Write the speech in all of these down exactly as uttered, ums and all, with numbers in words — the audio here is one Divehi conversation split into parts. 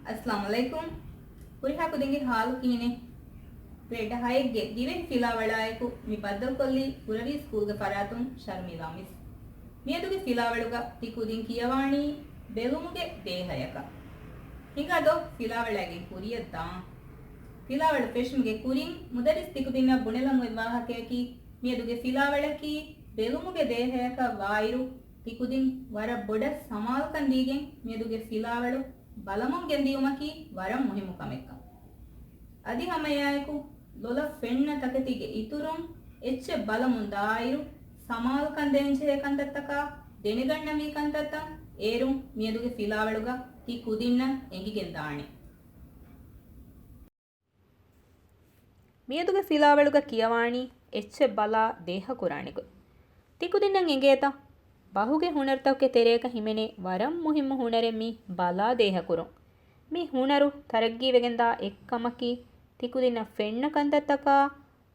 އައްސަލާމު ޢަލައިކުމް. ހުރިހާ ކުދިންގެ ހާލު ކިހިނެއް؟ ގްރޭޑް ހައެއްގެ ދިވެހި ފިލާވަޅާއެކު މި ބައްދަލުކޮށްލީ ކުރަވީ ސްކޫލްގެ ފަރާތުން ޝަރްމީލާ މިސް. މިއަދުގެ ފިލާވަޅުގަ ތި ކުދިން ކިޔަވާނީ ބެލުމުގެ ދޭހަޔަކަށް. ހިނގާ ދޯ ފިލާވަޅާގެން ކުރިއަށް ދާން. ފިލާވަޅު ފެށުމުގެ ކުރިން މުދައްރިސް ތިކުދިންނަށް ބުނެލަން އޮތް ވާހަކަޔަކީ، މިއަދުގެ ފިލާވަޅަކީ ބެލުމުގެ ދޭހަޔަކަށް ވާއިރު، ތިކުދިން ވަރަށް ބޮޑަށް ސަމާލުކަން ދީގެން މިއަދުގެ ފިލާވަޅު ބަލަމުން ގެންދިއުމަކީ ވަރަށް މުހިއްމު ކަމެއްކަން. އަދި ހަމައެއާއެކު، ލޮލަށް ފެންނަ ތަކެތީގެ އިތުރުން އެއްޗެއް ބަލަމުން ދާއިރު، ސަމާލުކަން ދޭންޖެހޭ ކަންތައްތަކާ ދެނެގަންނަންވީ ކަންތައްތައް އޭރުން މިއަދުގެ ފިލާވަޅުގަ ތި ކުދިންނަށް އެނގިގެން ދާނެ. މިއަދުގެ ފިލާވަޅުގަ ކިޔަވާނީ އެއްޗެއް ބަލާ ދޭހަކުރާނެ ގޮތް. ތިކުދިންނަށް އެނގޭތަ؟ ބަހުގެ ހުނަރުތަކުގެ ތެރޭގަ ހިމެނޭ ވަރަށް މުހިއްމު ހުނަރެއް މި ބަލާ ދޭހަކުރުން. މި ހުނަރު ތަރައްގީވެގެންދާ އެއްކަމަކީ، ތިކުދިންނަށް ފެންނަ ކަންތައްތަކާ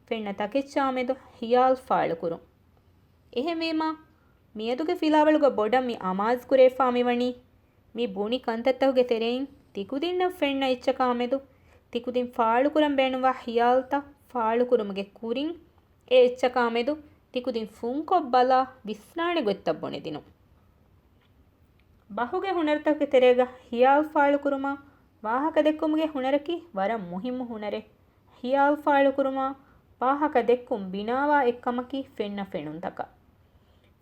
ފެންނަ ތަކެއްޗާމެދު ހިޔާލު ފާޅުކުރުން. އެހެންވީމާ، މިއަދުގެ ފިލާވަޅުގަ ބޮޑަށް މި އަމާޒުކުރެވިފާ މިވަނީ، މި ބުނި ކަންތައްތަކުގެ ތެރެއިން ތިކުދިންނަށް ފެންނަ އެއްޗަކާމެދު ތިކުދިން ފާޅުކުރަން ބޭނުންވާ ހިޔާލުތައް ފާޅުކުރުމުގެ ކުރިން، އެ އެއްޗަކާމެދު ތިކުދިން ފުންކޮށް ބަލާ ވިސްނާނެ ގޮތްތައް ބުނެދިނުން. ބަހުގެ ހުނަރުތަކުގެ ތެރޭގަ ހިޔާލު ފާޅުކުރުމާ ވާހަކަ ދެއްކުމުގެ ހުނަރަކީ ވަރަށް މުހިއްމު ހުނަރެއް. ހިޔާލު ފާޅުކުރުމާ ވާހަކަ ދެއްކުން ބިނާވާ އެއްކަމަކީ ފެންނަ ފެނުންތަކާ.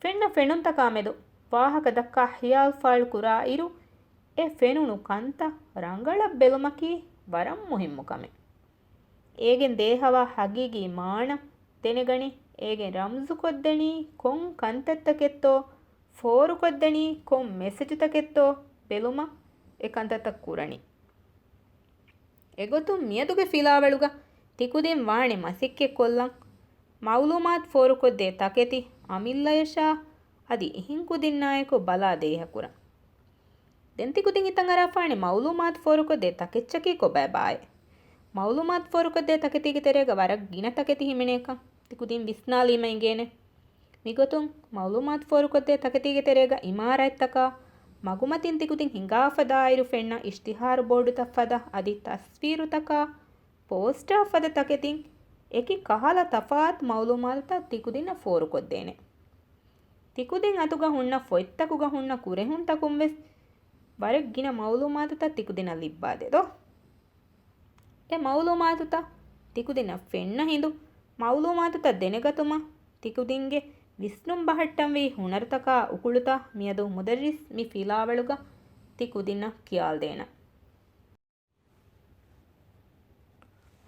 ފެންނަ ފެނުންތަކާމެދު ވާހަކަ ދައްކާ ހިޔާލު ފާޅު ކުރާއިރު، އެ ފެނުނު ކަންތައް ރަނގަޅަށް ބެލުމަކީ ވަރަށް މުހިއްމު ކަމެއް. އޭގެން ދޭހަވާ ހަގީގީ މާނަ ދެނެގަނެ، އޭގެން ރަމްޒުކޮށްދެނީ ކޮން ކަންތައްތަކެއްތޯ، ފޯރުކޮށްދެނީ ކޮން މެސެޖުތަކެއްތޯ ބެލުމަށް އެ ކަންތައްތައް ކުރަނީ. އެގޮތުން މިއަދުގެ ފިލާވަޅުގަ ތިކުދިން ވާނެ މަސައްކަތްކޮށްލަން، މައުލޫމާތު ފޯރުކޮށްދޭ ތަކެތި އަމިއްލަޔަށާ އަދި އެހިން ކުދިންނާއެކު ބަލާ ދޭހަކުރަން. ދެން ތިކުދިން ހިތަށް އަރާފާނެ މައުލޫމާތު ފޯރުކޮށްދޭ ތަކެއްޗަކީ ކޮބާބާއޭ؟ މައުލޫމާތު ފޯރުކޮށްދޭ ތަކެތީގެ ތެރޭގަ ވަރަށް ގިނަ ތަކެތި ހިމެނޭކަން ތިކުދިން ވިސްނާލީމަ އެނގޭނެ. މިގޮތުން މައުލޫމާތު ފޯރުކޮށްދޭ ތަކެތީގެ ތެރޭގަ އިމާރާތްތަކާ މަގުމަތިން ތިކުދިން ހިނގާފަ ދާއިރު ފެންނަ އިޝްތިހާރު ބޯޑުތައް ފަދަ އަދި ތަސްވީރުތަކާ ޕޯސްޓާ ފަދަ ތަކެތިން އެކި ކަހަލަ ތަފާތު މައުލޫމާތުތައް ތިކުދިންނަށް ފޯރުކޮށްދޭނެ. ތިކުދިން އަތުގަ ހުންނަ ފޮތްތަކުގަ ހުންނަ ކުރެހުންތަކުން ވެސް ވަރަށް ގިނަ މައުލޫމާތުތައް ތިކުދިންނަށް ލިއްބާދޭ ދޯ. އެ މައުލޫމާތުތައް ތިކުދިންނަށް ފެންނަ ހިނދު، މައުލޫމާތުތައް ދެނެގަތުމަށް ތިކުދިންގެ ވިސްނުން ބަހައްޓަންވީ ހުނަރުތަކާ އުކުޅުތައް މިއަދު މުދައްރިސް މި ފިލާވަޅުގަ ތިކުދިންނަށް ކިޔާލަދޭނަން.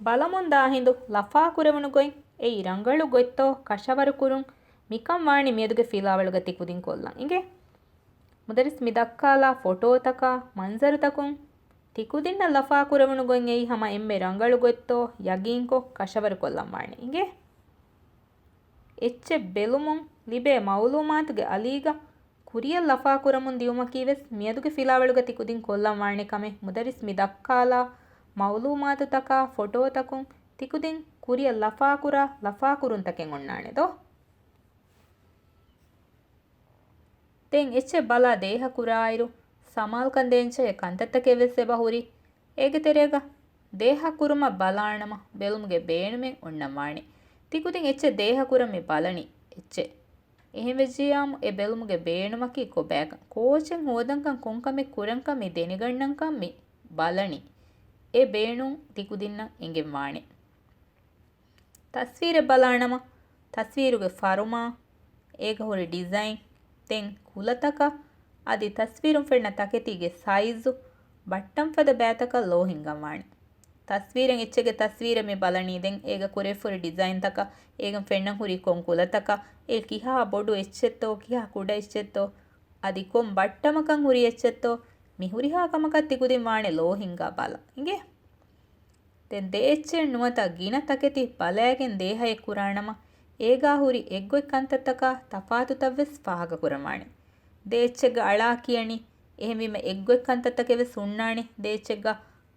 ބަލަމުން ދާ ހިނދު ލަފާކުރެވުނު ގޮތް އެއީ ރަނގަޅު ގޮތްތޯ ކަށަވަރުކުރުން މިކަން ވާނީ މިއަދުގެ ފިލާވަޅުގަ ތިކުދިން ކޮށްލަން އިނގޭ. މުދައްރިސް މި ދައްކާލާ ފޮޓޯތަކާ މަންޒަރުތަކުން ތިކުދިންނަށް ލަފާކުރެވުނު ގޮތް އެއީ ހަމަ އެންމެ ރަނގަޅު ގޮތްތޯ ޔަގީންކޮށް ކަށަވަރުކޮށްލަން ވާނެ އިނގޭ. އެއްޗެއް ބެލުމުން ލިބޭ މައުލޫމާތުގެ އަލީގަ ކުރިއަށް ލަފާކުރަމުން ދިއުމަކީވެސް މިއަދުގެ ފިލާވަޅުގަ ތިކުދިން ކޮށްލަން ވާނެ ކަމެއް މުދައްރިސް މި ދައްކާލާ މައުލޫމާތުތަކާ ފޮޓޯތަކުން ތިކުދިން ކުރިއަށް ލަފާކުރާ ލަފާކުރުންތަކެއް އޮންނާނެ ދޯ؟ ދެން އެއްޗެއް ބަލާ ދޭހަކުރާއިރު، ސަމާލުކަން ދޭންޖެހޭ ކަންތައްތަކެއް ވެސް އެބަ ހުރި. އޭގެ ތެރޭގަ ދޭހަކުރުމަށް ބަލާނަމަ، ބެލުމުގެ ބޭނުމެއް އޮންނަން ވާނެ. ތިކުދިން އެއްޗެއް ދޭހަކުރަން މި ބަލަނީ އެއްޗެއް. އެހެންވެއްޖިއްޔާމު އެ ބެލުމުގެ ބޭނުމަކީ ކޮބާކަން، ކޯޗެއް ހޯދަންކަން، ކޮންކަމެއް ކުރަންކަން މި ދެނެގަންނަންކަން މި ބަލަނީ. އެ ބޭނުން ތިކުދިންނަށް އެނގެން ވާނެ. ތަސްވީރެއް ބަލާނަމަ، ތަސްވީރުގެ ފަރުމާ، އޭގަ ހުރި ޑިޒައިން، ދެން ކުލަތަކަށް، އަދި ތަސްވީރުން ފެންނަ ތަކެތީގެ ސައިޒު، ބައްޓަން ފަދަ ބައިތަކަށް ލޯ ހިންގަން ވާނެ. ތަސްވީރެއް އެއްޗެއްގެ ތަސްވީރެއް މި ބަލަނީ ދެން އޭގަ ކުރެވިފަހުރި ޑިޒައިންތަކަށް، އޭގެން ފެންނަން ހުރީ ކޮން ކުލަތަކަށް، އެ ކިހާ ބޮޑު އެއްޗެއްތޯ، ކިހާ ކުޑަ އެއްޗެއްތޯ، އަދި ކޮން ބައްޓަމަކަށް ހުރި އެއްޗެއްތޯ، މި ހުރިހާ ކަމަކަށް ތިކުދިން ވާނެ ލޯ ހިންގާ ބަލަން. އިނގޭ؟ ދެން ދެ އެއްޗެއް ނުވަތަ ގިނަ ތަކެތި ބަލައިގެން ދޭހައެއް ކުރާނަމަ، އޭގާ ހުރި އެއްގޮތް ކަންތައްތަކާ ތަފާތުތައްވެސް ފާހަގަކުރަންވާނެ. ދެ އެއްޗެއްގަ އަޅާ ކިޔަނީ، އެހެންވީމަ އެއްގޮތް ކަންތައްތަކެއްވެސް ހުންނާނެ، ދެ އެއްޗެއްގަ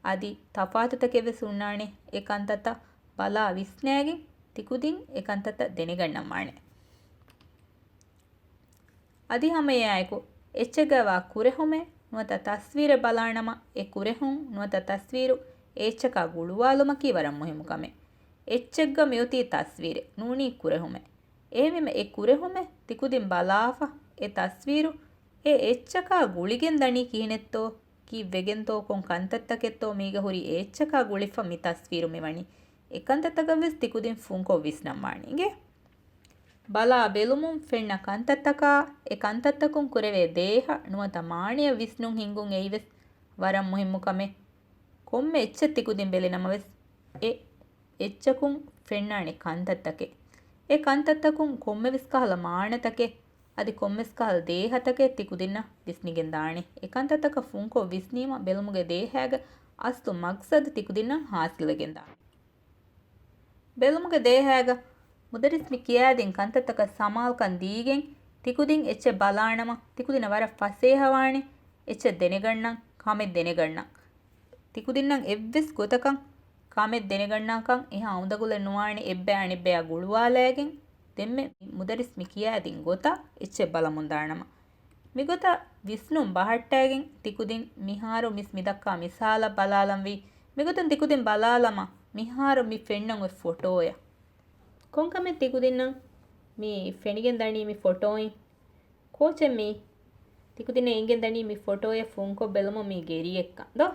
އަދި ތަފާތުތަކެއްވެސް ހުންނާނެ. އެ ކަންތައްތައް ބަލާ ވިސްނައިގެން ތިކުދިން އެ ކަންތައްތައް ދެނެގަންނަންވާނެ. އަދި ހަމައެއާއެކު އެއްޗެއްގައިވާ ކުރެހުމެއް ނުވަތަ ތަސްވީރެއް ބަލާނަމަ، އެ ކުރެހުން ނުވަތަ ތަސްވީރު އެ އެއްޗަކާ ގުޅުވާލުމަކީ ވަރަށް މުހިއްމު ކަމެއް. އެއްޗެއްގަ މިއޮތީ ތަސްވީރެއް، ނޫނީ ކުރެހުމެއް. އެހެންވީމަ އެ ކުރެހުމެއް ތިކުދިން ބަލާފަ، އެ ތަސްވީރު އެ އެއްޗަކާ ގުޅިގެން ދަނީ ކިހިނެއްތޯ، ކީއްވެގެންތޯ، ކޮން ކަންތައްތަކެއްތޯ މީގަ ހުރީ އެ އެއްޗަކާ ގުޅިފަ މި ތަސްވީރު މި ވަނީ. އެ ކަންތައްތަކަށް ވެސް ތިކުދިން ފުންކޮށް ވިސްނަން ވާނީ އިނގޭ. ބަލާ ބެލުމުން ފެންނަ ކަންތައްތަކާ، އެ ކަންތައްތަކުން ކުރެވޭ ދޭހަ ނުވަތަ މާނަޔަށް ވިސްނުން ހިންގުން އެއީ ވެސް ވަރަށް މުހިއްމު ކަމެއް. ކޮންމެ އެއްޗެއް ތިކުދިން ބެލި ނަމަވެސް، އެ އެއްޗަކުން ފެންނާނެ ކަންތައްތަކެއް. އެ ކަންތައްތަކުން ކޮންމެވެސް ކަހަލަ މާނަތަކެއް، އަދި ކޮންމެސް ކަހަލަ ދޭހަތަކެއް ތިކުދިންނަށް ވިސްނިގެން ދާނެ. އެ ކަންތައްތަކަށް ފުންކޮށް ވިސްނީމަ، ބެލުމުގެ ދޭހައިގެ އަސްލު މަގްސަދު ތިކުދިންނަށް ހާސިލްވެގެން ދާނެ. ބެލުމުގެ ދޭހައިގަ މުދައްރިސް މި ކިޔާދިން ކަންތައްތަކަށް ސަމާލުކަން ދީގެން ތިކުދިން އެއްޗެއް ބަލާނަމަ، ތިކުދިންނަށް ވަރަށް ފަސޭހަވާނެ އެއްޗެއް ދެނެގަންނަން، ކަމެއް ދެނެގަންނަން. ތިކުދިންނަށް އެއްވެސް ގޮތަކަށް ކަމެއް ދެނެގަންނާކަން އެހާ އުނދަގުލެއް ނުވާނެ، އެއްބަޔަށް އަނެއްބަޔާ ގުޅުވާލައިގެން. ދެންމެ މުދައްރިސް މި ކިޔާދިން ގޮތަށް އެއްޗެއް ބަލަމުން ދާނަމަ، މިގޮތަށް ވިސްނުން ބަހައްޓައިގެން ތިކުދިން މިހާރު މިސް މިދައްކާ މިސާލަށް ބަލާލަންވީ. މިގޮތުން ތިކުދިން ބަލާލަމާ، މިހާރު މި ފެންނަން އޮތް ފޮޓޯއެއް. ކޮންކަމެއް ތިކުދިންނަށް މި ފެނިގެން ދަނީ މި ފޮޓޯއިން؟ ކޯޗެއް މީ؟ ތިކުދިންނަށް އެނގެން ދަނީ މި ފޮޓޯއެއް ފުންކޮށް ބެލުމުން މީ ގެރިއެއްކަން ދޯ؟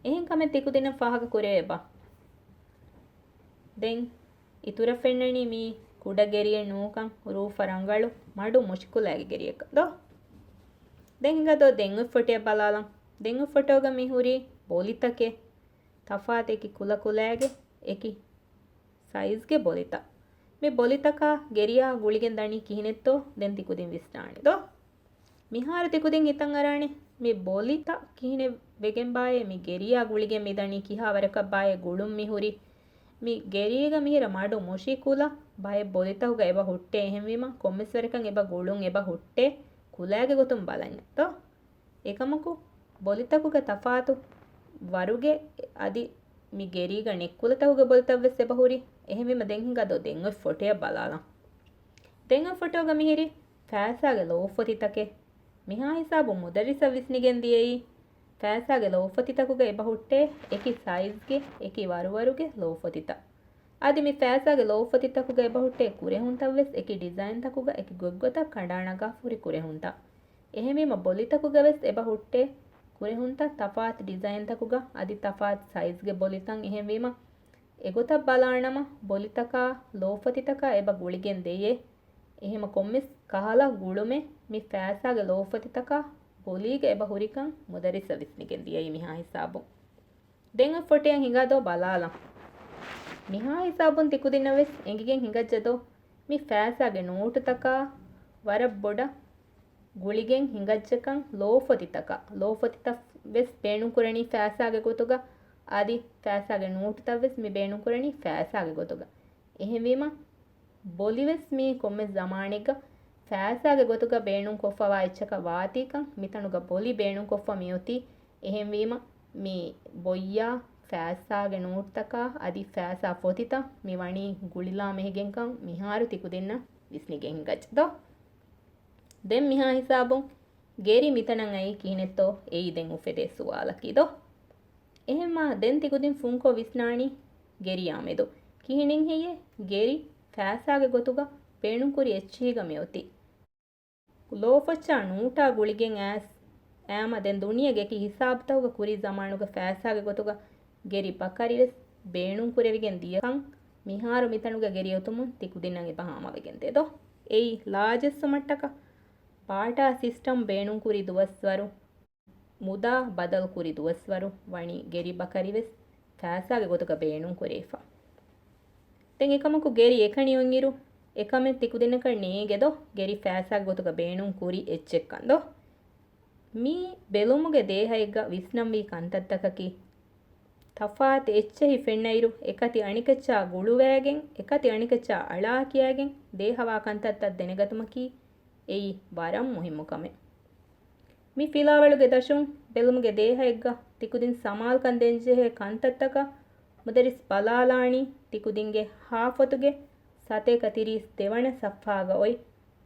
އެހެން ކަމެއް ތިކުދިންނަށް ފާހަގަ ކުރެވޭބާ؟ ދެން އިތުރަށް ފެންނަނީ މީ ކުޑަ ގެރިއެއް ނޫންކަން، ރޫފަ ރަނގަޅު، މަޑު މުށިކުލައިގެ ގެރިއެއްކަން ދޯ؟ ދެން ހިނގާ ދޯ ދެން އޮތް ފޮޓޯއެއް ބަލާލަން. ދެން އޮތް ފޮޓޯގަ މި ހުރީ ބޮލިތަކެއް. ތަފާތު އެކި ކުލަކުލައިގެ އެކި ސައިޒްގެ ބޮލިތައް. މި ބޮލިތަކާ ގެރިއާ ގުޅިގެން ދަނީ ކިހިނެއްތޯ ދެން ތިކުދިން ވިސްނާނެ ދޯ؟ މިހާރު ތިކުދިން ހިތަށް އަރާނެ، މި ބޮލިތައް ކިހިނެއް ވެގެންބާއޭ، މި ގެރިއާ ގުޅިގެން މިދަނީ ކިހާ ވަރަކަށްބާއޭ ގުޅުން މިހުރީ. މި ގެރީގަ މިހިރަ މަޑު މުށި ކުލަ ބައެއް ބޮލިތަކުގަ އެބަ ހުއްޓޭ. އެހެންވީމަ ކޮންމެސް ވަރަކަށް އެބަ ގުޅުން އެބަ ހުއްޓޭ ކުލައިގެ ގޮތުން ބަލަންޏާ ދޯ؟ އެކަމަކު، ބޮލިތަކުގެ ތަފާތު ވަރުގެ އަދި މި ގެރީގަ ނެތް ކުލަތަކުގެ ބޮލިތައްވެސް އެބަ ހުރި. އެހެންވީމަ ދެން ހިނގާ ދޯ ދެން އޮތް ފޮޓޯއެއް ބަލާލަން. ދެން އޮތް ފޮޓޯގަ މިހިރީ ފައިސާގެ ލޯފޮތިތަކެއް. މިހާ ހިސާބުން މުދައްރިސަށް ވިސްނިގެން ދިޔައީ، ފައިސާގެ ލޯފޮތިތަކުގަ އެބަ ހުއްޓޭ އެކި ސައިޒްގެ އެކި ވަރުވަރުގެ ލޯފޮތިތައް. އަދި މި ފައިސާގެ ލޯފޮތިތަކުގަ އެބަ ހުއްޓޭ ކުރެހުންތައްވެސް އެކި ޑިޒައިންތަކުގަ އެކި ގޮތްގޮތަށް ކަނޑާނަގާފަ ހުރި ކުރެހުންތައް. އެހެންވީމަ ބޮލިތަކުގަވެސް އެބަ ހުއްޓޭ ކުރެހުންތައް ތަފާތު ޑިޒައިންތަކުގަ އަދި ތަފާތު ސައިޒްގެ ބޮލިތައް. އެހެންވީމަ އެގޮތަށް ބަލާނަމަ ބޮލިތަކާ ލޯފޮތިތަކާ އެބަ ގުޅިގެން ދެޔޭ. އެހެމަ ކޮންމެސް ކަހަލަ ގުޅުމެއް މި ފައިސާގެ ލޯފޮތިތަކާ ބޮލީގަ އެބަ ހުރިކަން މުދައްރިސަށް ވިސްނިގެން ދިޔައީ މިހާ ހިސާބުން. ދެން އޮތް ފޮޓޯއަށް ހިނގާ ދޯ ބަލާލަން. މިހާ ހިސާބުން ތިކުދިންނަށް ވެސް އެނގިގެން ހިނގައްޖެ ދޯ، މި ފައިސާގެ ނޯޓުތަކާ ވަރަށް ބޮޑަށް ގުޅިގެން ހިނގައްޖެކަން ލޯފޮތިތަކާ. ލޯފޮތިތައް ވެސް ބޭނުންކުރަނީ ފައިސާގެ ގޮތުގަ، އަދި ފައިސާގެ ނޯޓުތައް ވެސް މި ބޭނުންކުރަނީ ފައިސާގެ ގޮތުގަ. އެހެންވީމަ، ބޮލިވެސް މީ ކޮންމެ ޒަމާނެއްގަ ފައިސާގެ ގޮތުގަ ބޭނުންކޮށްފަވާ އެއްޗަކަށް ވާތީކަން، މިތަނުގަ ބޮލި ބޭނުންކޮށްފަ މިއޮތީ. އެހެންވީމަ، މި ބޮއްޔާ ފައިސާގެ ނޯޓުތަކާ އަދި ފައިސާ ފޮތިތައް މި ވަނީ ގުޅިލާ މެހިގެންކަން މިހާރު ތިކުދިންނަށް ވިސްނިގެން ހިނގައްޖެ ދޯ؟ ދެން މިހާ ހިސާބުން ގެރި މިތަނަށް އައީ ކިހިނެއްތޯ އެއީ ދެން އުފެދޭ ސުވާލަކީ ދޯ؟ އެހެންމާ ދެން ތިކުދިން ފުންކޮށް ވިސްނާނީ ގެރިއާ މެދު. ކިހިނެއް ހެއްޔޭ؟ ގެރި ފައިސާގެ ގޮތުގަ ބޭނުންކުރި އެއްޗިހިގަ މިއޮތީ. ލޯފޮއްޗާ ނޫޓާ ގުޅިގެން އައިސް އައިމަ ދެން ދުނިޔޭގެ އެކި ހިސާބުތަކުގަ ކުރީ ޒަމާނުގަ ފައިސާގެ ގޮތުގަ ގެރި ބަކަރިވެސް ބޭނުންކުރެވިގެން ދިޔަކަން މިހާރު މިތަނުގަ ގެރި އޮތުމުން ތިކުދިންނަށް އެބަ ހާމަވެގެން ދޭ ދޯ؟ އެއީ ލާޖެއްސުމަށްޓަކާ ބާޓާ ސިސްޓަމް ބޭނުންކުރި ދުވަސްވަރު، މުދާ ބަދަލުކުރި ދުވަސްވަރު ވަނީ ގެރި ބަކަރިވެސް ފައިސާގެ ގޮތުގަ ބޭނުންކުރެވިފަ. ދެން އެކަމަކު ގެރި އެކަނި އޮތްއިރު އެކަމެއް ތިކުދިންނަކަށް ނޭނގެ ދޯ؟ ގެރި ފައިސާގެ ގޮތުގަ ބޭނުން ކުރި އެއްޗެއްކަން ދޯ؟ މީ ބެލުމުގެ ދޭހައެއްގަ ވިސްނަންވީ ކަންތައްތަކަކީ، ތަފާތު އެއްޗެހި ފެންނައިރު އެކަތި އަނެކައްޗާ ގުޅުވައިގެން، އެކަތި އަނެކައްޗާ އަޅާ ކިޔައިގެން ދޭހަވާ ކަންތައްތައް ދެނެގަތުމަކީ އެއީ ވަރަށް މުހިއްމު ކަމެއް. މި ފިލާވަޅުގެ ދަށުން ބެލުމުގެ ދޭހައެއްގަ ތިކުދިން ސަމާލުކަން ދޭންޖެހޭ ކަންތައްތަކަށް މުދައްރިސް ބަލާލާނީ ތިކުދިންގެ ހާފޮތުގެ ސަތޭކަ ތިރީސް ދެވަނަ ސަފްހާގަ އޮތް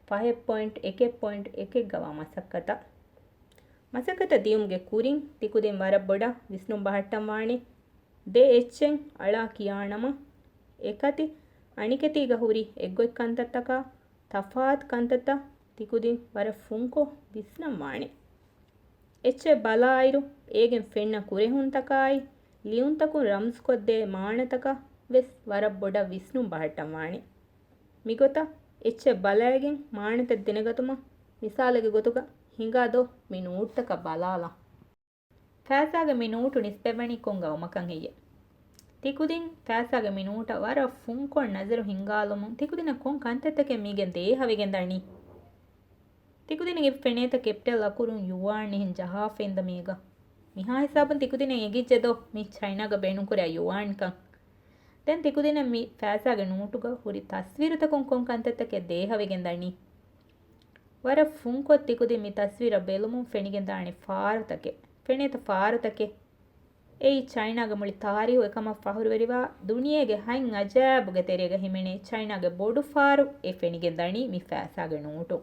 ފަހެއް ޕޮއިންޓް އެކެއް ޕޮއިންޓް އެކެއްގަ ވާ މަސައްކަތަށް. މަސައްކަތަށް ދިޔުމުގެ ކުރިން ތިކުދިން ވަރަށް ބޮޑަށް ވިސްނުން ބަހައްޓަން ވާނެ. ދެ އެއްޗެއް އަޅާ ކިޔާނަމަ، އެކަތި އަނިކެތީގަ ހުރި އެއްގޮތް ކަންތައްތަކާ ތަފާތު ކަންތައްތައް ތިކުދިން ވަރަށް ފުންކޮށް ވިސްނަން ވާނެ. އެއްޗެއް ބަލާއިރު، އޭގެން ފެންނަ ކުރެހުންތަކާއި، ލިޔުންތަކުން ރަމްޒުކޮށްދޭ މާނަތަކަށް ވެސް ވަރަށް ބޮޑަށް ވިސްނުން ބަހައްޓަން ވާނެ. މިގޮތަށް އެއްޗެއް ބަލައިގެން މާނަތައް ދެނެގަތުމަށް މިސާލެއްގެ ގޮތުގަ ހިނގާ ދޯ މި ނޫޓްތަކަށް ބަލާލަން. ފައިސާގެ މި ނޫޓު ނިސްބަތްވަނީ ކޮން ގައުމަކަށް ހެއްޔެ؟ ތިކުދިން ފައިސާގެ މި ނޫޓަށް ވަރަށް ފުންކޮށް ނަޒަރު ހިންގާލުމުން ތިކުދިނަށް ކޮން ކަންތައްތަކެއް މީގެން ދޭހަވެގެން ދަނީ؟ ތިކުދިނަށް އެބަ ފެނޭތަ ކެޕިޓަލް އަކުރުން ޔުއާން އެހެން ޖަހާފައިންދަ މީގަ؟ މިހާ ހިސާބުން ތިކުދިނަށް އެނގިއްޖެ ދޯ މި ޗައިނާގަ ބޭނުންކުރާ ޔުއާންކަން؟ ދެން ތިކުދިނަށް މި ފައިސާގެ ނޫޓުގަ ހުރި ތަސްވީރުތަކުން ކޮން ކަންތައްތަކެއް ދޭހަވެގެން ދަނީ؟ ވަރަށް ފުންކޮށް ތިކުދިން މި ތަސްވީރަށް ބެލުމުން ފެނިގެންދާނެ ފާރުތަކެއް. ފެނޭތަ ފާރުތަކެއް؟ އެއީ ޗައިނާގެ މުޅި ތާރީހު އެކަމަށް ފަހުރުވެރިވާ ދުނިޔޭގެ ހަތް އަޖާއިބުގެ ތެރޭގަ ހިމެނޭ ޗައިނާގެ ބޮޑު ފާރު އެ ފެނިގެން ދަނީ މި ފައިސާގެ ނޫޓު.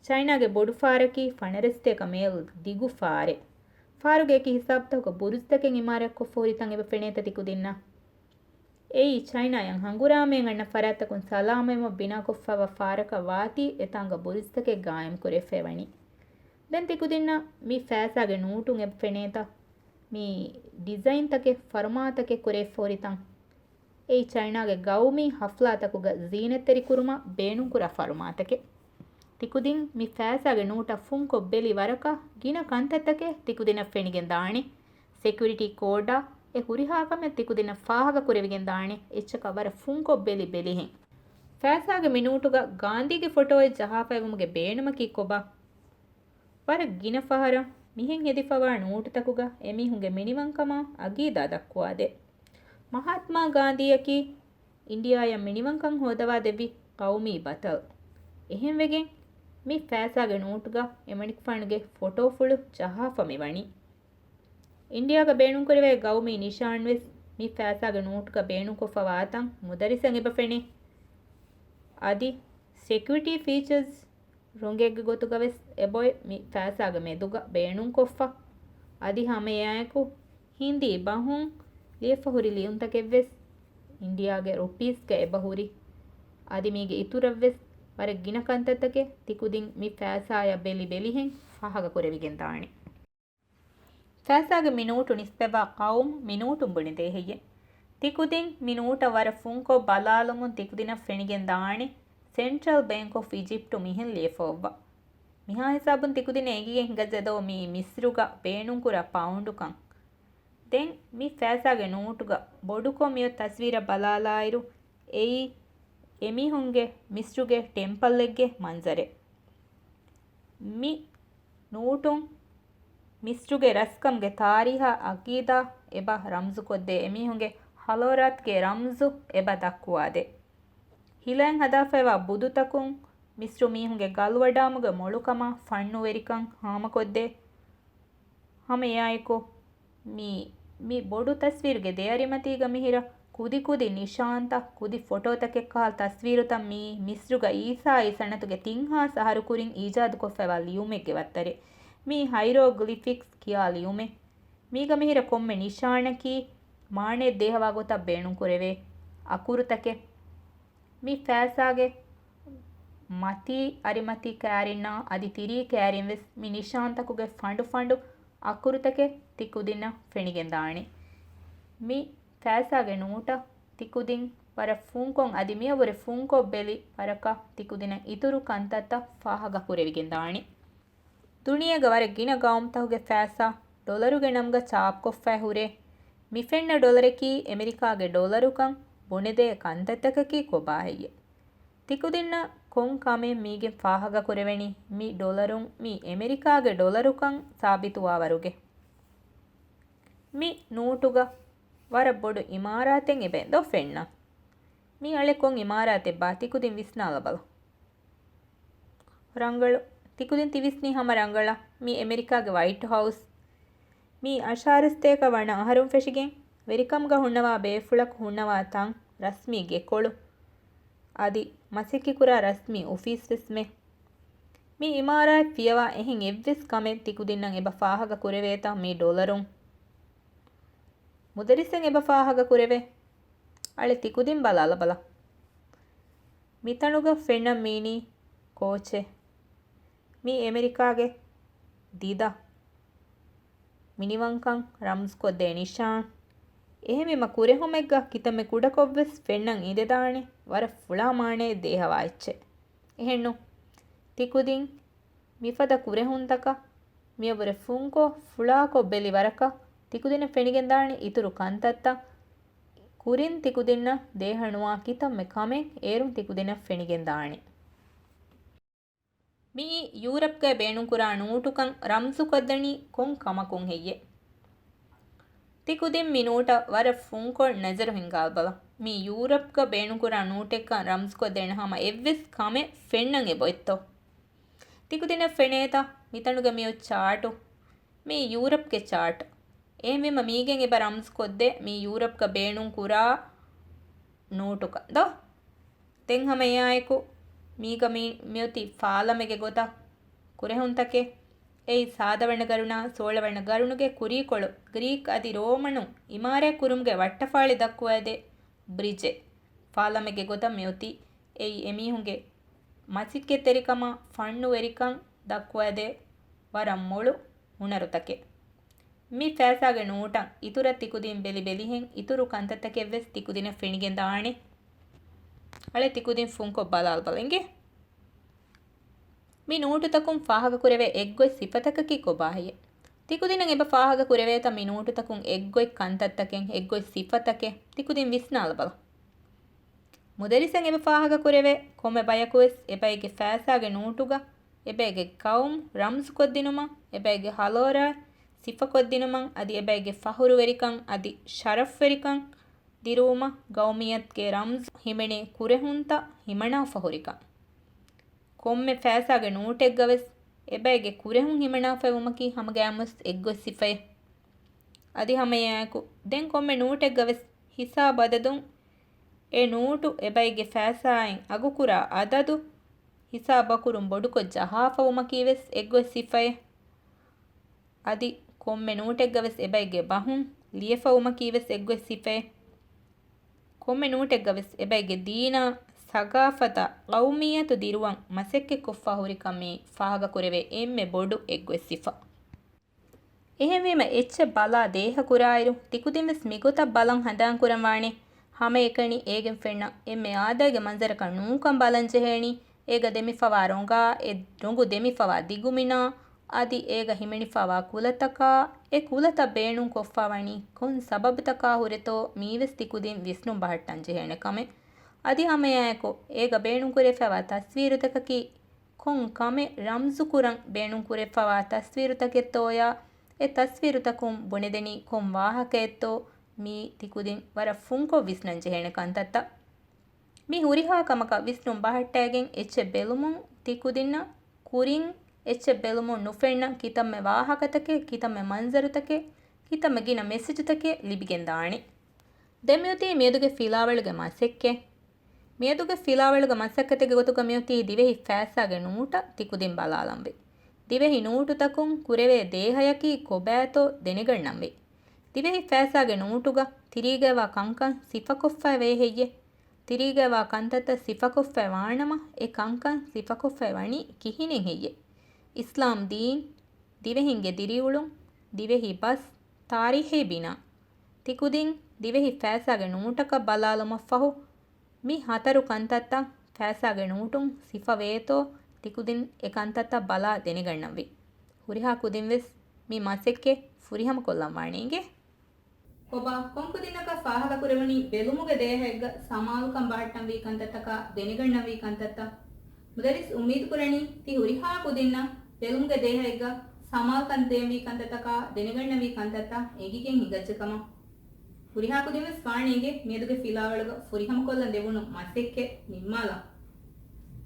ޗައިނާގެ ބޮޑު ފާރަކީ ފަނަރަ ސަތޭކަ މޭލް ދިގު ފާރެއް. ފާރުގެ އެކި ހިސާބުތަކުގަ ބުރުޖުތަކެއް އިމާރާތްކޮށްފަ ހުރި ތަން އެބަ ފެނޭތަ ތިކުދިންނަށް؟ އެއީ ޗައިނާޔަށް ހަނގުރާމައިން އަންނަ ފަރާތްތަކުން ސަލާމަތްވުމަށް ބިނާކޮށްފައިވާ ފާރަކަށް ވާތީ އެތާނގަ ބުރުޖުތަކެއް ގާއިމް ކުރެވިފައި ވަނީ. ދެން ތިކުދިންނަށް މި ފައިސާގެ ނޫޓުން އެބަ ފެނޭތަ؟ މި ޑިޒައިންތަކެއް، ފަރުމާތަކެއް ކުރެވިފަ ހުރި ތަން. އެއީ ޗައިނާގެ ގައުމީ ހަފްލާތަކުގަ ޒީނަތްތެރިކުރުމަށް ބޭނުންކުރާ ފަރުމާތަކެއް. ތިކުދިން މި ފައިސާގެ ނޫޓަށް ފުންކޮށް ބެލި ވަރަކަށް ގިނަ ކަންތައްތަކެއް ތިކުދިނަށް ފެނިގެން ދާނެ. ސެކިއުރިޓީ ކޯޑާ އެ ހުރިހާ ކަމެއް ތިކުދިނަށް ފާހަގަ ކުރެވިގެން ދާނެ. އެއްޗަކަށް ވަރަށް ފުންކޮށް ބެލި ބެލިހެން. ފައިސާގެ މި ނޫޓުގަ ގާނދީގެ ފޮޓޯއެއް ޖަހާފައިވުމުގެ ބޭނުމަކީ ކޮބާ؟ ވަރަށް ގިނަ ފަހަރަށް މިހެން ހެދިފަވާ ނޫޓުތަކުގަ އެމީހުންގެ މިނިވަންކަމާ އަގީދާ ދައްކުވާދޭ. މަހާތްމާ ގާނދީއަކީ އިންޑިއާޔަށް މިނިވަންކަން ހޯދަވާދެއްވި ގައުމީ ބަތަލް. އެހެންވެގެން މި ފައިސާގެ ނޫޓުގަ އެމަނިކުފާނުގެ ފޮޓޯފުޅު ޖަހާފަ މިވަނީ. އިންޑިއާގަ ބޭނުންކުރެވޭ ގައުމީ ނިޝާންވެސް މި ފައިސާގެ ނޫޓުގަ ބޭނުންކޮށްފަވާތަން މުދައްރިސަށް އެބަ ފެނޭ. އަދި ސެކިއުރިޓީ ފީޗާސް ރޮނގެއްގެ ގޮތުގަވެސް އެބައޮތް މި ފައިސާގެ މެދުގަ ބޭނުންކޮށްފަ. އަދި ހަމައެއާއެކު ހިންދީ ބަހުން ލިޔެފަ ހުރި ލިޔުންތަކެއްވެސް އިންޑިއާގެ ރުޕީސްގަ އެބަހުރި. އަދި މީގެ އިތުރަށްވެސް ވަރަށް ގިނަ ކަންތައްތަކެއް ތިކުދިން މި ފައިސާޔަށް ބެލި ބެލިހެން ފާހަގަކުރެވިގެން ދާނެ. ފައިސާގެ މި ނޫޓު ނިސްބަތްވާ ޤައުމު މި ނޫޓުން ބުނެދޭ ހެއްޔެ؟ ތިކުދިން މި ނޫޓަށް ވަރަށް ފުންކޮށް ބަލާލުމުން ތިކުދިނަށް ފެނިގެން ދާނެ ސެންޓްރަލް ބޭންކް އޮފް އިޖިޕްޓު މިހެން ލިޔެފަ އޮއްވާ. މިހާ ހިސާބުން ތިކުދިން އެނގިގެން ހިނގައްޖެ ދޯ މީ މިސްރުގަ ބޭނުންކުރާ ޕައުންޑުކަން. ދެން މި ފައިސާގެ ނޫޓުގަ ބޮޑުކޮށް މިއޮތް ތަސްވީރަށް ބަލާލާއިރު، އެއީ އެމީހުންގެ މިސްރުގެ ޓެމްޕަލްއެއްގެ މަންޒަރެއް. މި ނޫޓުން މިސްރުގެ ރަސްކަމުގެ ތާރީހާ އަގީދާ އެބަ ރަމްޒުކޮށްދޭ އެމީހުންގެ ހަޟާރަތްގެ ރަމްޒު އެބަ ދައްކުވާދޭ. ހިލައިން ހަދާފައިވާ ބުދުތަކުން މިސްރު މީހުންގެ ގަލުވަޑާމުގެ މޮޅުކަމާ ފަންނުވެރިކަން ހާމަކޮށްދޭ. ހަމަ އެއާއެކު، މި، މި ބޮޑު ތަސްވީރުގެ ދެއަރިމަތީގަ މިހިރަ ކުދިކުދި ނިޝާންތައް، ކުދި ފޮޓޯތަކެއްކަހަލަ ތަސްވީރުތައް މީ މިސްރުގަ އީސާއީ ސަނަތުގެ ތިން ހާސް އަހަރު ކުރިން އީޖާދުކޮށްފައިވާ ލިޔުމެއްގެ ވައްތަރެއް. މީ ހައިރޯގްލިފިކްސް ކިޔާ ލިޔުމެއް. މީގަ މިހިރަ ކޮންމެ ނިޝާނަކީ މާނައެއް ދޭހަވާ ގޮތަށް ބޭނުންކުރެވޭ އަކުރުތަކެއް. މި ފައިސާގެ މަތީ އަރިމަތީ ކައިރިންނާ އަދި ތިރީ ކައިރިން ވެސް މި ނިޝާންތަކުގެ ފަނޑު ފަނޑު އަކުރުތަކެއް ތި ކުދިންނަށް ފެނިގެން ދާނެ. މި ފައިސާގެ ނޫޓަށް ތި ކުދިން ވަރަށް ފުންކޮށް އަދި މިއަށްވުރެ ފުންކޮށް ބެލި ވަރަކަށް ތި ކުދިނަށް އިތުރު ކަންތައްތައް ފާހަގަ ކުރެވިގެން ދާނެ. ދުނިޔޭގަ ވަރަށް ގިނަ ގައުމުތަކުގެ ފައިސާ ޑޮލަރުގެ ނަމުގަ ޗާޕްކޮށްފައި ހުރޭ. މި ފެންނަ ޑޮލަރަކީ އެމެރިކާގެ ޑޮލަރުކަން ބުނެދޭ ކަންތައްތަކަކީ ކޮބާ ހެއްޔެ؟ ތިކުދިންނަށް ކޮން ކަމެއް މީގެން ފާހަގަ ކުރެވެނީ؟ މި ޑޮލަރުން މި އެމެރިކާގެ ޑޮލަރުކަން ސާބިތުވާވަރުގެ. މި ނޫޓުގަ ވަރަށް ބޮޑު އިމާރާތެއް އެބައިން ދޯ ފެންނަ. މި އަޅެ ކޮން އިމާރާތެއްބާ؟ ތިކުދިން ވިސްނާލަބަލަ. ރަނގަޅު. ތިކުދިން ތިވިސްނީ ހަމަ ރަނގަޅަށް. މީ އެމެރިކާގެ ވައިޓް ހައުސް. މީ އަށާރަސްތޭކަ ވަނަ އަހަރުން ފެށިގެން ވެރިކަމުގަ ހުންނަވާ ބޭފުޅަކު ހުންނަވާ ތަން، ރަސްމީ ގެކޮޅު. އަދި މަސައްކަތްކުރާ ރަސްމީ އޮފީސް ވެސްމެ. މި އިމާރާތް ފިޔަވާ އެހެން އެއްވެސް ކަމެއް ތިކުދިންނަށް އެބަ ފާހަގަ ކުރެވޭތަ މި ޑޮލަރުން؟ މުދައްރިސަށް އެބަ ފާހަގަ ކުރެވޭ. އަޅެ ތިކުދިން ބަލާލަބަލަ. މިތަނުގަ ފެންނަން މީނީ ކޯޗެއް؟ މީ އެމެރިކާގެ ދިދަ. މިނިވަންކަން ރަމްޒުކޮށްދޭ ނިޝާން. އެހެންވީމަ ކުރެހުމެއްގަ ކިތަންމެ ކުޑަކޮށްވެސް ފެންނަން އިނދެދާނެ ވަރަށް ފުޅާ މާނައެއް ދޭހަވާ އެއްޗެއް. އެހެންނު؟ ތިކުދިން މިފަދަ ކުރެހުންތަކަށް މިޔަށްވުރެ ފުންކޮށް، ފުޅާކޮށް ބެލި ވަރަކަށް ތިކުދިނަށް ފެނިގެންދާނެ އިތުރު ކަންތައްތައް، ކުރިން ތިކުދިންނަށް ދޭހަނުވާ ކިތަންމެ ކަމެއް އޭރުން ތިކުދިނަށް ފެނިގެންދާނެ. މިއީ ޔޫރަޕްގައި ބޭނުންކުރާ ނޫޓުކަން ރަމްޒުކޮށްދެނީ ކޮން ކަމަކުން ހެއްޔެ؟ ތިކުދިން މި ނޫޓަށް ވަރަށް ފުންކޮށް ނަޒަރު ހިންގާލަބަލަ. މީ ޔޫރަޕްގަ ބޭނުންކުރާ ނޫޓެއްކަން ރަމްޒުކޮށްދޭނެ ހަމަ އެއްވެސް ކަމެއް ފެންނަން އެބައޮތްތޯ؟ ތިކުދިނަށް ފެނޭތަ މިތަނުގަ މިއޮތް ޗާޓު؟ މީ ޔޫރަޕްގެ ޗާޓް. އެހެންވީމަ މީގެން އެބަ ރަމްޒުކޮށްދޭ މީ ޔޫރަޕްގަ ބޭނުންކުރާ ނޫޓުކަން ދޯ؟ ދެން ހަމަ އެއާއެކު މީގަ މި، މިއޮތީ ފާލަމެގެ ގޮތަށް ކުރެހުންތަކެއް. އެއީ ސާދަވަނަ ގަރުނާ ސޯޅަވަނަ ގަރުނުގެ ކުރީކޮޅު ގްރީކް އަދި ރޯމަނުން އިމާރާތް ކުރުމުގެ ވައްޓަފާޅި ދައްކުވައިދޭ ބްރިޖެއް. ފާލަމެގެ ގޮތަށް މިއޮތީ. އެއީ އެމީހުންގެ މަސައްކަތްތެރިކަމާ، ފަންނުވެރިކަން ދައްކުވައިދޭ ވަރަށް މޮޅު ހުނަރުތަކެއް. މި ފައިސާގެ ނޫޓަށް އިތުރަށް ތިކުދިން ބެލި ބެލިހެން އިތުރު ކަންތައްތަކެއްވެސް ތިކުދިނަށް ފެނިގެންދާނެ. އަޅެ ތިކުދިން ފުންކޮށް ބަލާލަބަލަ އިނގޭ. މި ނޫޓުތަކުން ފާހަގަކުރެވޭ އެއްގޮތް ސިފަތަކަކީ ކޮބާހެއްޔެ؟ ތިކުދިނަށް އެބަ ފާހަގަ ކުރެވޭތަ މި ނޫޓުތަކުން އެއްގޮތް ކަންތައްތަކެއް، އެއްގޮތް ސިފަތަކެއް؟ ތިކުދިން ވިސްނާލަބަލަ. މުދައްރިސަށް އެބަ ފާހަގަކުރެވޭ ކޮންމެ ބަޔަކުވެސް އެބައެއްގެ ފައިސާގެ ނޫޓުގަ އެބައެއްގެ ގައުމު ރަމްޒުކޮށްދިނުމަށް، އެބައެއްގެ ހަލޯރާ ސިފަކޮށްދިނުމަށް އަދި އެބައެއްގެ ފަހުރުވެރިކަން އަދި ޝަރަފްވެރިކަން ދިރުވުމަށް ގައުމިއްޔަތުގެ ރަމްޒު ހިމެނޭ ކުރެހުންތައް ހިމަނާފަ ހުރިކަން. ކޮންމެ ފައިސާގެ ނޫޓެއްގަވެސް އެބައެއްގެ ކުރެހުން ހިމަނާފައިވުމަކީ ހަމަގައިމުވެސް އެއްގޮތް ސިފައެއް. އަދި ހަމައެއާއެކު ދެން ކޮންމެ ނޫޓެއްގަވެސް ހިސާބު އަދަދުން އެ ނޫޓު އެބައެއްގެ ފައިސާއިން އަގުކުރާ އަދަދު ހިސާބަކުރުން ބޮޑުކޮށް ޖަހާފަވުމަކީވެސް އެއްގޮތް ސިފައެއް. އަދި ކޮންމެ ނޫޓެއްގަވެސް އެބައެއްގެ ބަހުން ލިޔެފަވުމަކީވެސް އެއްގޮތް ސިފައެއް. ކޮންމެ ނޫޓެއްގަވެސް އެބައެއްގެ ދީނާ، ސަގާފަތާ، ގައުމިއްޔަތު ދިރުވަން މަސައްކަތްކޮށްފަ ހުރިކަން މީ ފާހަގަކުރެވޭ އެންމެ ބޮޑު އެއްގޮތް ސިފަ. އެހެންވީމަ އެއްޗެއް ބަލާ ދޭހަކުރާއިރު، ތިކުދިންވެސް މިގޮތަށް ބަލަން ހަނދާންކުރަންވާނެ. ހަމައެކަނި އޭގެން ފެންނަ އެންމެ އާދައިގެ މަންޒަރަކަށް ނޫންކަން ބަލަން ޖެހޭނީ. އޭގަ ދެމިފަވާ ރޮނގާ، އެ ރޮނގު ދެމިފަވާ ދިގުމިނާ، އަދި އޭގަ ހިމެނިފަވާ ކުލަތަކާ، އެ ކުލަތައް ބޭނުންކޮށްފަވަނީ ކޮން ސަބަބުތަކާ ހުރެތޯ މީވެސް ތިކުދިން ވިސްނުން ބަހައްޓަން ޖެހޭނެ ކަމެއް. އަދި ހަމައެއާއެކު އޭގަ ބޭނުންކުރެވިފައިވާ ތަސްވީރުތަކަކީ ކޮން ކަމެއް ރަމްޒުކުރަން ބޭނުންކުރެވިފައިވާ ތަސްވީރުތަކެއްތޯޔާ، އެ ތަސްވީރުތަކުން ބުނެދެނީ ކޮން ވާހަކައެއްތޯ، މީ ތިކުދިން ވަރަށް ފުންކޮށް ވިސްނަން ޖެހޭނެ ކަންތައްތައް. މި ހުރިހާ ކަމަކަށް ވިސްނުން ބަހައްޓައިގެން އެއްޗެއް ބެލުމުން ތިކުދިންނަށް ކުރިން އެއްޗެއް ބެލުމުން ނުފެންނަ ކިތަންމެ ވާހަކަތަކެއް، ކިތަންމެ މަންޒަރުތަކެއް، ކިތަންމެ ގިނަ މެސެޖުތަކެއް ލިބިގެންދާނެ. ދެން މިއޮތީ މިއަދުގެ ފިލާވަޅުގެ މަސައްކަތް. މިއަދުގެ ފިލާވަޅުގެ މަސައްކަތެއްގެ ގޮތުގަ މިއޮތީ ދިވެހި ފައިސާގެ ނޫޓަށް ތިކުދިން ބަލާލަންވީ. ދިވެހި ނޫޓުތަކުން ކުރެވޭ ދޭހަޔަކީ ކޮބާތޯ ދެނެގަންނަންވީ. ދިވެހި ފައިސާގެ ނޫޓުގަ ތިރީގައިވާ ކަންކަން ސިފަކޮށްފައި ވޭ ހެއްޔޭ؟ ތިރީގައިވާ ކަންތައްތައް ސިފަކޮށްފައި ވާނަމަ، އެ ކަންކަން ސިފަކޮށްފައި ވަނީ ކިހިނެއް ހެއްޔޭ؟ އިސްލާމް ދީން، ދިވެހިންގެ ދިރިއުޅުން، ދިވެހި ބަސް، ތާރީހީ ބިނާ. ތިކުދިން ދިވެހި ފައިސާގެ ނޫޓަކަށް ބަލާލުމަށްފަހު، މި ހަތަރު ކަންތައްތައް ފައިސާގެ ނޫޓުން ސިފަވޭތޯ، ތިކުދިން އެ ކަންތައްތައް ބަލާ ދެނެގަންނަންވީ. ހުރިހާ ކުދިންވެސް މި މަސައްކަތް ފުރިހަމަކޮށްލަންވާނެ އިނގޭ. ކޮބާ ކޮން ކުދިންނަކަށް ފާހަގަކުރެވުނީ ބެލުމުގެ ދޭހައެއްގަ ސަމާލުކަން ބަހައްޓަންވީ ކަންތައްތަކާ ދެނެގަންނަންވީ ކަންތައްތައް؟ މުދައްރިސް އުއްމީދުކުރަނީ ތި ހުރިހާ ކުދިންނަށް ބެލުމުގެ ދޭހައެއްގަ ސަމާލުކަން ދޭންވީ ކަންތައްތަކާ ދެނެގަންނަންވީ ކަންތައްތައް އެނގިގެން ހިނގައްޖެ ކަމަށް. ހުރިހާ ކުދިންވެސް ވާނެ އިނގޭ މިއަދުގެ ފިލާވަޅުގަ ފުރިހަމަކޮށްލަން ދެވުނު މަސައްކަތް ނިންމާލަން.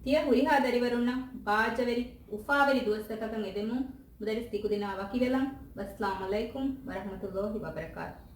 ތިޔަ ހުރިހާ ދަރިވަރުންނަށް ބާއްޖަވެރި، އުފާވެރި ދުވަސްތަކަކަށް އެދެމުން މުދައްރިސް ތިކުދިންނާ ވަކިވެލަން. ވައްސަލާމް އަލައިކުމް ވަރަހްމަތުﷲ ވަބަރަކާތު.